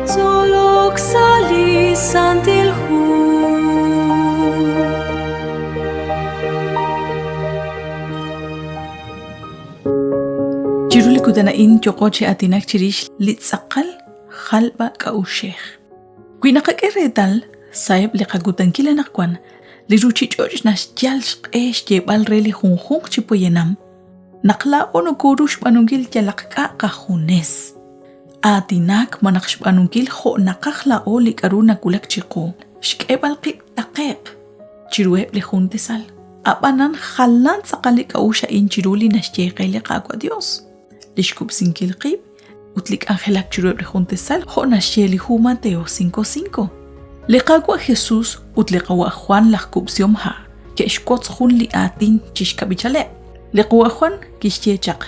Tzolok sa' li Santil Hu. Chiru li kutan a'in yooqo chi aatinak chirix li tz'aqal jalb'a-k'a'uxej. Wi naqak'e reetal, sa'eb' li qakutankil anaqwan, li ruuchich'och' naxyal xq'e xyeeb'al re li junjunq chi poyanam naq laa'o nokooru xb'aanunkil yalaq k'a' qajunes. Aatinak malaj xb'aanunkil jo' naqaj laa'o li k'aru nawulak chiqu, xk'eb'al qib' taqe'q chiruheb' li jun tasal. Ab'anan jalan tz'aqal li k'a'uxl a'in chiru li naxye qe li Qaawa' Yos. Li xkub'sinkil qib' ut li k'anjelak chiruheb' li jun tasal jo' naxye li hu Mateo 5:5. Li Qaawa' Jesús ut li Qawa' Juan laj Kub'sihom Ha' ke'xwotz jun li aatin chi xkab'ichaleb'. Li Qawa' Juan kixye chaq,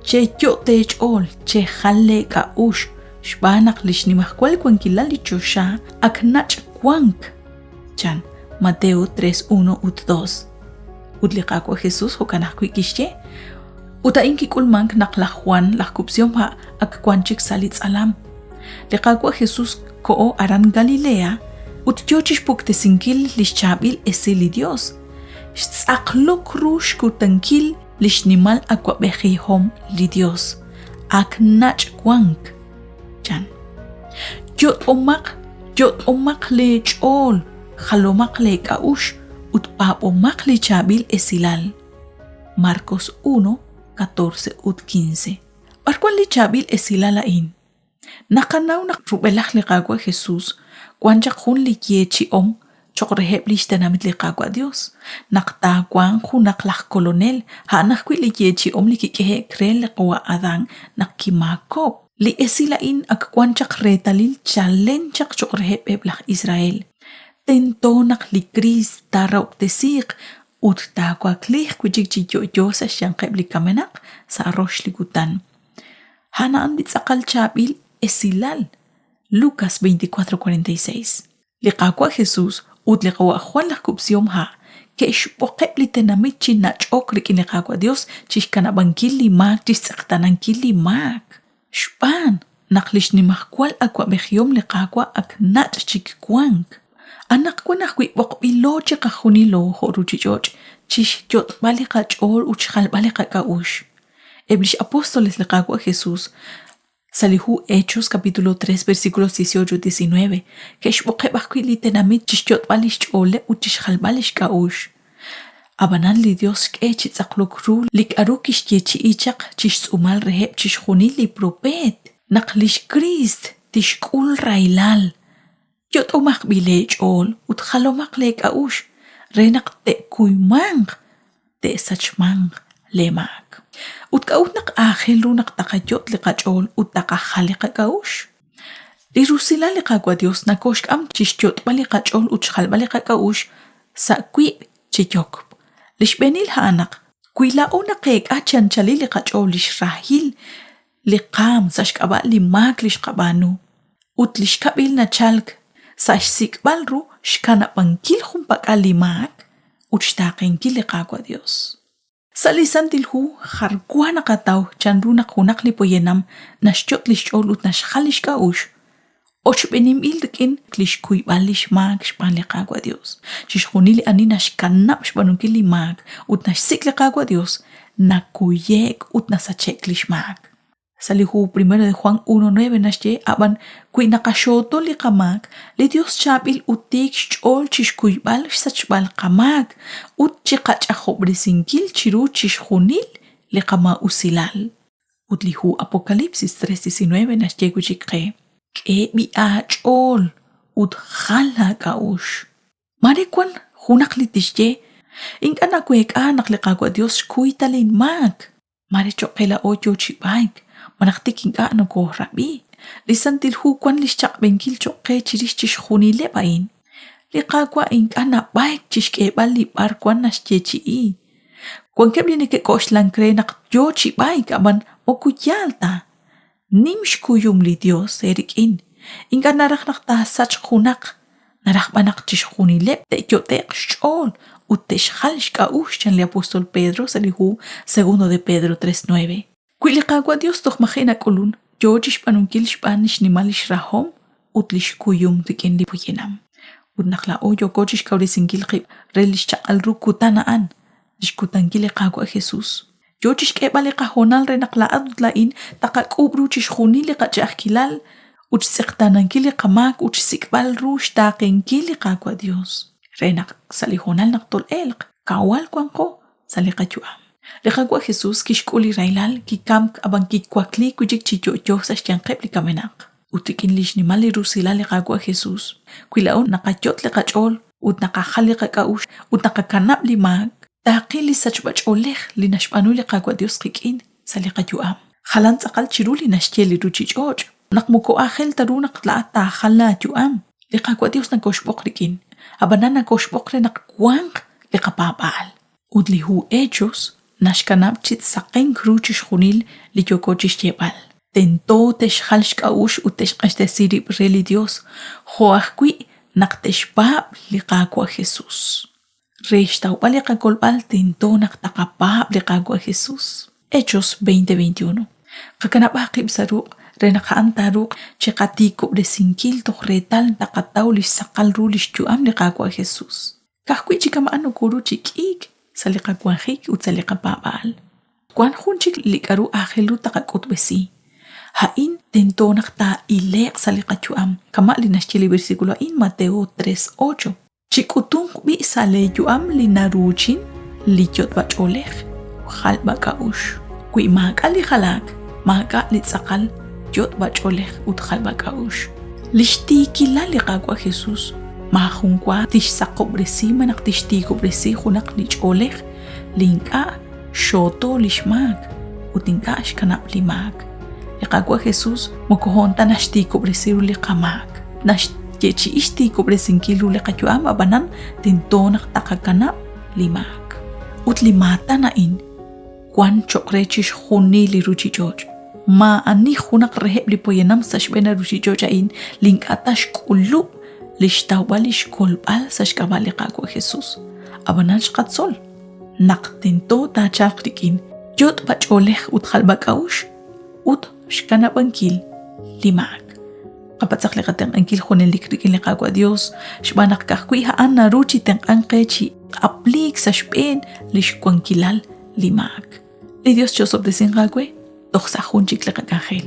Cheyot' eech'ool, chejal leek'a'uxl, xb'aan naq li xnimajwal wankilal li choxa ak nach' wank, chan Mateo 3:1 ut 2. Ut li Qaawa' Jesús jo'kan ajwi' kixye, Ut a'in kik'ulmank naq laj Juan laj Kub'sihom Ha' ak wank chik sa' li tz'alam. Li Qaawa' Jesús koho aran Galilea ut yo chi xpuktesinkil li xchaab'il esil li Yos. Xtz'aqlok ru xkutankil li xnimal awab'ejihom li Yos. Ak nach' wank, chan. Yot'omaq, yot'omaq leech'ool, jalomaq leek'a'uxl ut paab'omaq li chaab'il esilal. Marcos 1, 14 ut 15. B'ar wank li chaab'il esilal a'in? Naqanaw naq rub'elaj li Qaawa' Jesús wank chaq jun li yeechi'om cho'q reheb' li xtenamit li Qaawa' Yos, naq taawanq junaq laj Kolonel, a'an ajwi' li yeechi'om li kik'ehe'k re li qawa' Adán naq kimaakob'k. Li esil a'in ak wank chaq reetalil chalen chaq cho'q reheb' eb' laj Israel. Tento naq li Kriist taarahob'tesiiq ut taawakliiq wi' chik chi yo'yo sa' xyanqeb' li kamenaq sa' rox li kutan. A'an a'an li tz'aqal chaab'il esilal, Lucas 24:46. Li Qaawa' Jesús ut li Qawa' Jwan laj Kub'sihom Ha' ke'xb'oqeb' li tenamit chi nach'ok rik'in li Qaawa' Dios chixkanab'ankil li maak chixtz'eqtaanankil li maak. Xb'aan naq li xnimajwal awa'b'ejihom li Qaawa' ak nach' chik wank. Anaqwan ajwi' b'oqb'ilo chiqajunilo jo' ruuchich'och' chi xyot'b'al li qach'ool ut xjalb'al li qak'a'uxl. Eb' li x'apóstoles li Qaawa' Jesús sa' li hu Hechos capítulo 3 versículos 18 ut 19 ke'xb'oqeb' ajwi' li tenamit chi xyot'b'al li xch'ooleb' ut chi xjalb'al li xk'a'uxl. Ab'anan li Yos xk'e chi tz'aqlok ru li k'aru kixyeechi'i chaq chi xtz'uumal reheb' chixjunil li propeet, naq li xKriist tixk'ul rahilal. Yot'omaq b'i' leech'ool ut jalomaq leek'a'uxl re naq te'kuymanq te'sachmanq leemaak. Ut k'a'ut naq aajel ru naq taqayot' li qach'ool ut taqajal li qak'a'uxl? Li rusilal li Qaawa' Dios nokoxk'am chixyot'b'al li qach'ool ut xjalb'al li qak'a'uxl sa' wiib' chi yokb'. Li xb'eenil a'an naq wi laa'o naqeek'a chi anchalil li qach'ool lix rahil li qaam sa' xk'ab'a' li maak li xqab'aanu, ut li xkab'il nachalk sa' xsik'b'al ru xkanab'ankil junpak'al li maak ut xtaaqenkil li Qaawa' Dios. Sa' li Santil Hu jar wa naqataw chanru naq junaq li poyanam naxyot' li xch'ool ut naxjal li xk'a'uxl, ochb'eninb'il rik'in li xkuyb'al li xmaak xb'aan li Qaawa' Yos. Chixjunil li ani naxkanab' xb'aanunkil li maak ut naxsik' li Qaawa' Yos, nakuye'k ut nasache'k li xmaak. Sa' li hu Primero de Juan 1:9 naxye, Ab'an wi naqaxooto li qamaak, li Yos chaab'il ut tiik xch'ool chi xkuyb'al xsachb'al qamaak ut chi qach'ajob'resinkil chiru chixjunil li qamaa'usilal. Ut li hu Apocalipsis 3:19 naxye wi' chik qe, K'e b'i' aach'ool ut jal laak'a'uxl. Maare wan junaq li tixye, Ink'a' naweek'a naq li Qaawa' Yos xkuy ta linmaak. Maare cho'q qe laa'o yo chi b'ayk, malaj tik ink'a' nokoorab'i. Li Santil Hu wank li xchaq'b'enkil cho'q qe chirix chixjunileb' a'in. Li Qaawa' ink'a' nab'ayk chi xk'eeb'al li b'arwan naxyeechi'i. Wankeb' li neke'k'oxlank re naq yo chi b'ayk ab'an moko yaal ta. Nim xkuyum li Yos eerik'in, ink'a' naraj naq taasachq junaq, naraj b'an naq chixjunileb' te'yot'e'q xch'ool ut te'xjal xk'a'uxl, chan li apóstol Pedro sa' li hu Segundo de Pedro 3:9. Wi li Qaawa' Dios toj maji' nak'ulun, yoo chixb'aanunkil xb'aan xnimal lix rahom ut lix kuyum rik'in li poyanam. Ut naq laa'o yooko chixkawresinkil qib' re li xchaq'al ru kutan a'an, lix kutankil li Qaawa' Jesus, yoo chixk'eeb'al li qahoonal re naq laa'at ut laa'in taqak'uub' ru chixjunil li qach'a'ajkilal ut xtz'eqtaanankil li qamaak ut xsik'b'al ru xtaaqenkil li Qaawa' Dios, re naq sa' li hoonal naq tol'elq, kawal wanqo sa' li qayu'am. Li Qaawa' Jesus kixk'ul li rahilal, kikamk ab'an kiwakliik wi' chik chi yo'yo sa' xyanqeb' li kamenaq. Ut rik'in li xnimal li rusilal li Qaawa' Jesus, wi laa'o naqayot' li qach'ool ut naqajal li qak'a'uxl ut naqakanab' li maak, taaqil li sachb'ach'oolej li naxb'aanu li Qaawa' Dios qik'in sa' li qayu'am. Jalan tz'aqal chiru li naxye li ruuchich'och', naq moko aajel ta ru naq laa'at taajal laayu'am. Li Qaawa' Dios nokoxb'oq rik'in, ab'anan nokoxb'oq re naq wanq li qapaab'aal. Ut li hu Hechos naxkanab' chi saqenk ru chixjunil li yooko chi xyeeb'al. Tento te'xjal xk'a'uxl ut te'xq'axtesi rib' re li Yos, jo' ajwi' naq te'xpaab' li Qaawa' Jesús. Re xtawb'al li qakolb'al tento naq taqapaab' li Qaawa' Jesús. Hechos 20:21. Qakanab'aq qib' sa' ruq' re naq a'an taaruuq chiqatiikob'resinkil toj reetal taqataw li xsaqal ru lix yu'am li Qaawa' Jesús. Ka'ajwi' chi kama'an nokoru chi k'iik sa' li qawanjik ut sa' li qapaab'aal. Wank jun chik li k'aru aajel ru taqak'utb'esi. A'in tento naq taa'ile'q sa' li qayu'am, kama' li naxye li versículo a'in Mateo 3:8. Chik'utunq b'i' sa' leeyu'am li naruuchin li yot'b'ach'oolej, jalb'ak'a'uxl. Wi maak'a' li jalaak, maak'a' li tz'aqal yot'b'ach'oolej ut jalb'ak'a'uxl. Li xtiikilal li Qaawa' Jesús maajunwa tixsaqob'resi malaj tixtiikob'resi junaq li ch'oolej li ink'a' xooto li xmaak ut ink'a' xkanab' li maak. Li Qaawa' Jesús moko hoon ta naxtiikob'resi ru li qamaak. Naxyeechi'i xtiikob'resinkil ru li qayu'am ab'anan tento naq taqakanab' li maak. Ut li maatan a'in wan cho'q re chixjunil li ruuchich'och'. Maa'ani junaq reheb' li poyanam sa' xb'een a ruuchich'och' a'in li ink'a' ta xk'ulub' li xtawb'al li xkolb'al sa' xk'ab'a' li Qaawa' Jesús. Ab'anan xqatzol naq tento taachalq rik'in yot'b'ach'oolej ut jalb'ak'a'uxl ut xkanab'ankil li maak. Qapatz'aq li qatenq'ankil junelik rik'in li Qaawa' Dios, xb'aan naq ka'ajwi' a'an naru chi tenq'ank qe chi q'apliik sa' xb'een li xwankilal li maak. Li Dios chi'osob'tesinq aawe toj sa' jun chik li qak'anjel.